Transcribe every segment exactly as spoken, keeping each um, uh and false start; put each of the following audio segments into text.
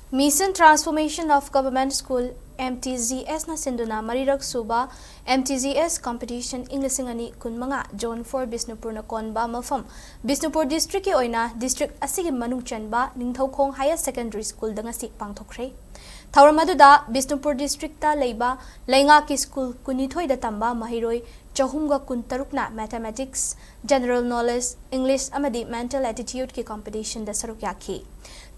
Mission Transformation of Government School, M T G S ꯅ ꯁꯤꯟꯗꯨꯅ ꯃꯔꯤꯔꯛ ꯁꯨꯕ M T G S Competition ꯏꯪ ꯂꯤꯁꯤꯡ ꯑꯅꯤ ꯀꯨꯟꯃꯉꯥ Zone four ꯕꯤꯁꯅꯨꯄꯨꯔꯅ ꯀꯣꯟꯕ ꯃꯐꯝ ꯕꯤꯁꯅꯨꯄꯨꯔ district ꯀꯤ ꯑꯣꯏꯅ district ꯑꯁꯤꯒꯤ ꯃꯅꯨꯡ ꯆꯟꯕ ꯅꯤꯡꯊꯧꯈꯣꯡ Higher Secondary School ꯗ ꯉꯁꯤ ꯄꯥꯡꯊꯣꯛꯈ꯭ꯔꯦ꯫ ꯊꯧꯔꯝ ꯑꯗꯨꯗ ꯕꯤꯁꯅꯨꯄꯨꯔ district ꯇ ꯂꯩꯕ ꯂꯩꯉꯥꯛꯀꯤ school ꯀꯨꯟꯅꯤꯊꯣꯏꯗ ꯇꯝꯕ ꯃꯍꯩꯔꯣꯏ ꯆꯍꯨꯝꯒ ꯀꯨꯟꯇꯔꯨꯛꯅ Mathematics, General Knowledge, English ꯑꯃꯗꯤ Mental Aptitude ꯀꯤ competition ꯗ ꯁꯔꯨꯛ ꯌꯥꯈꯤ꯫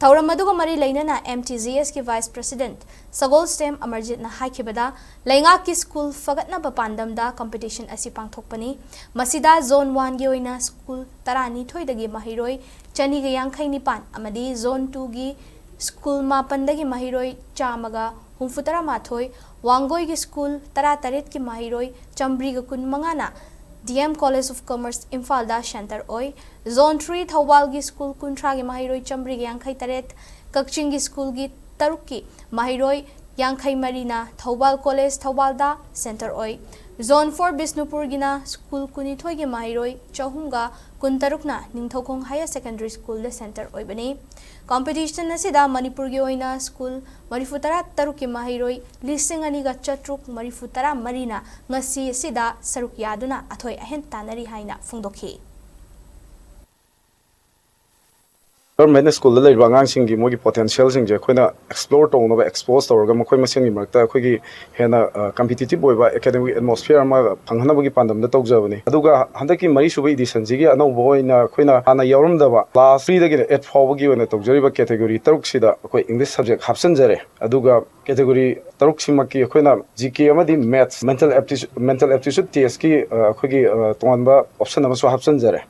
ꯊꯧꯔꯝ ꯑꯗꯨꯒ ꯃꯔꯤ ꯂꯩꯅꯅ M T G S ꯀꯤ Vice President ꯁꯒꯣꯜꯁꯦꯝ ꯑꯃꯔꯖꯤꯠꯅ ꯍꯥꯏꯈꯤꯕꯗ, ꯂꯩꯉꯥꯛꯀꯤ school ꯐꯒꯠꯅꯕ ꯄꯥꯟꯗꯝꯗ competition ꯑꯁꯤ ꯄꯥꯡꯊꯣꯛꯄꯅꯤ꯫ ꯃꯁꯤꯗ Zone one ꯒꯤ ꯑꯣꯏꯅ school ꯇꯔꯥꯅꯤꯊꯣꯏꯗꯒꯤ ꯃꯍꯩꯔꯣꯏ ꯆꯅꯤꯒ ꯌꯥꯡꯈꯩ ꯅꯤꯄꯥꯟ ꯑꯃꯗꯤ Zone two ꯒꯤ school ꯃꯥꯄꯟꯗꯒꯤ ꯃꯍꯩꯔꯣꯏ ꯆꯥꯝꯃꯒ ꯍꯨꯝꯐꯨꯇꯔꯥ ꯃꯥꯊꯣꯏ, ꯋꯥꯡꯒꯣꯏꯒꯤ school ꯇꯔꯥꯇꯔꯦꯠꯀꯤ ꯃꯍꯩꯔꯣꯏ ꯆꯥꯝꯃꯔꯤꯒ ꯀꯨꯟꯃꯉꯥꯅ D M College of Commerce ꯏꯝꯐꯥꯜꯗ center ꯑꯣꯏ꯫ Zone three ꯊꯧꯕꯥꯜꯒꯤ school ꯀꯨꯟꯊ꯭ꯔꯥꯒꯤ ꯃꯍꯩꯔꯣꯏ ꯆꯥꯝꯃꯔꯤꯒ ꯌꯥꯡꯈꯩ ꯇꯔꯦꯠ, ꯀꯛꯆꯤꯡꯒꯤ school ꯒꯤ ꯇꯔꯨꯛꯀꯤ ꯃꯍꯩꯔꯣꯏ ꯌꯥꯡꯈꯩ ꯃꯔꯤꯅ ꯊꯧꯕꯥꯜ College ꯊꯧꯕꯥꯜꯗ center ꯑꯣꯏ꯫ Zone four ꯕꯤꯁꯅꯨꯄꯨꯔꯒꯤꯅ school ꯀꯨꯟꯅꯤꯊꯣꯏꯒꯤ ꯃꯍꯩꯔꯣꯏ ꯆꯍꯨꯝꯒ ꯀꯨꯟꯇꯔꯨꯛꯅ ꯅꯤꯡꯊꯧꯈꯣꯡ Higher Secondary School ꯗ center ꯑꯣꯏꯕꯅꯤ꯫ Competition ꯑꯁꯤꯗ ꯃꯅꯤꯄꯨꯔꯒꯤ ꯑꯣꯏꯅ school ꯃꯔꯤꯐꯨꯇꯔꯥ ꯇꯔꯨꯛꯀꯤ ꯃꯍꯩꯔꯣꯏ ꯂꯤꯁꯤꯡ ꯑꯅꯤꯒ ꯆꯥꯇ꯭ꯔꯨꯛ ꯃꯔꯤꯐꯨꯇꯔꯥ ꯃꯔꯤꯅ ꯉꯁꯤ ꯑꯁꯤꯗ ꯁꯔꯨꯛ ꯌꯥꯗꯨꯅ ꯑꯊꯣꯏ ꯑꯍꯦꯟ ꯇꯥꯟꯅꯔꯤ ꯍꯥꯏꯅ ꯐꯣꯡꯗꯣꯛꯈꯤ꯫ Government school ꯗ ꯂꯩꯔꯤꯕ ꯑꯉꯥꯡꯁꯤꯡꯒꯤ ꯃꯣꯏꯒꯤ potential ꯁꯤꯡꯁꯦ ꯑꯩꯈꯣꯏꯅ explore ꯇꯧꯅꯕ, expose ꯇꯧꯔꯒ ꯃꯈꯣꯏ ꯃꯁꯦꯟꯒꯤ ꯃꯔꯛꯇ ꯑꯩꯈꯣꯏꯒꯤ ꯍꯦꯟꯅ competitive ꯑꯣꯏꯕ academic atmosphere ꯑꯃ ꯐꯪꯍꯟꯅꯕꯒꯤ ꯄꯥꯟꯗꯝꯗ ꯇꯧꯖꯕꯅꯤ꯫ ꯑꯗꯨꯒ ꯍꯟꯗꯛꯀꯤ ꯃꯔꯤꯁꯨꯕ edition ꯁꯤꯒꯤ ꯑꯅꯧꯕ ꯑꯣꯏꯅ ꯑꯩꯈꯣꯏꯅ ꯍꯥꯟꯅ ꯌꯥꯎꯔꯝꯗꯕ class three ꯗꯒꯤꯅ eight ꯐꯥꯎꯕꯒꯤ ꯑꯣꯏꯅ ꯇꯧꯖꯔꯤꯕ category ꯇꯔꯨꯛꯁꯤꯗ ꯑꯩꯈꯣꯏ English subject ꯍꯥꯞꯆꯤꯟꯖꯔꯦ꯫ ꯑꯗꯨꯒ category ꯇꯔꯨꯛꯁꯤꯃꯛꯀꯤ ꯑꯩꯈꯣꯏꯅ G K ꯑꯃꯗꯤ Maths, Mental Aptitude, Mental Aptitude Test ꯀꯤ ꯑꯩꯈꯣꯏꯒꯤ ꯇꯣꯉꯥꯟꯕ option ꯑꯃꯁꯨ ꯍꯥꯞꯆꯤꯟꯖꯔꯦ꯫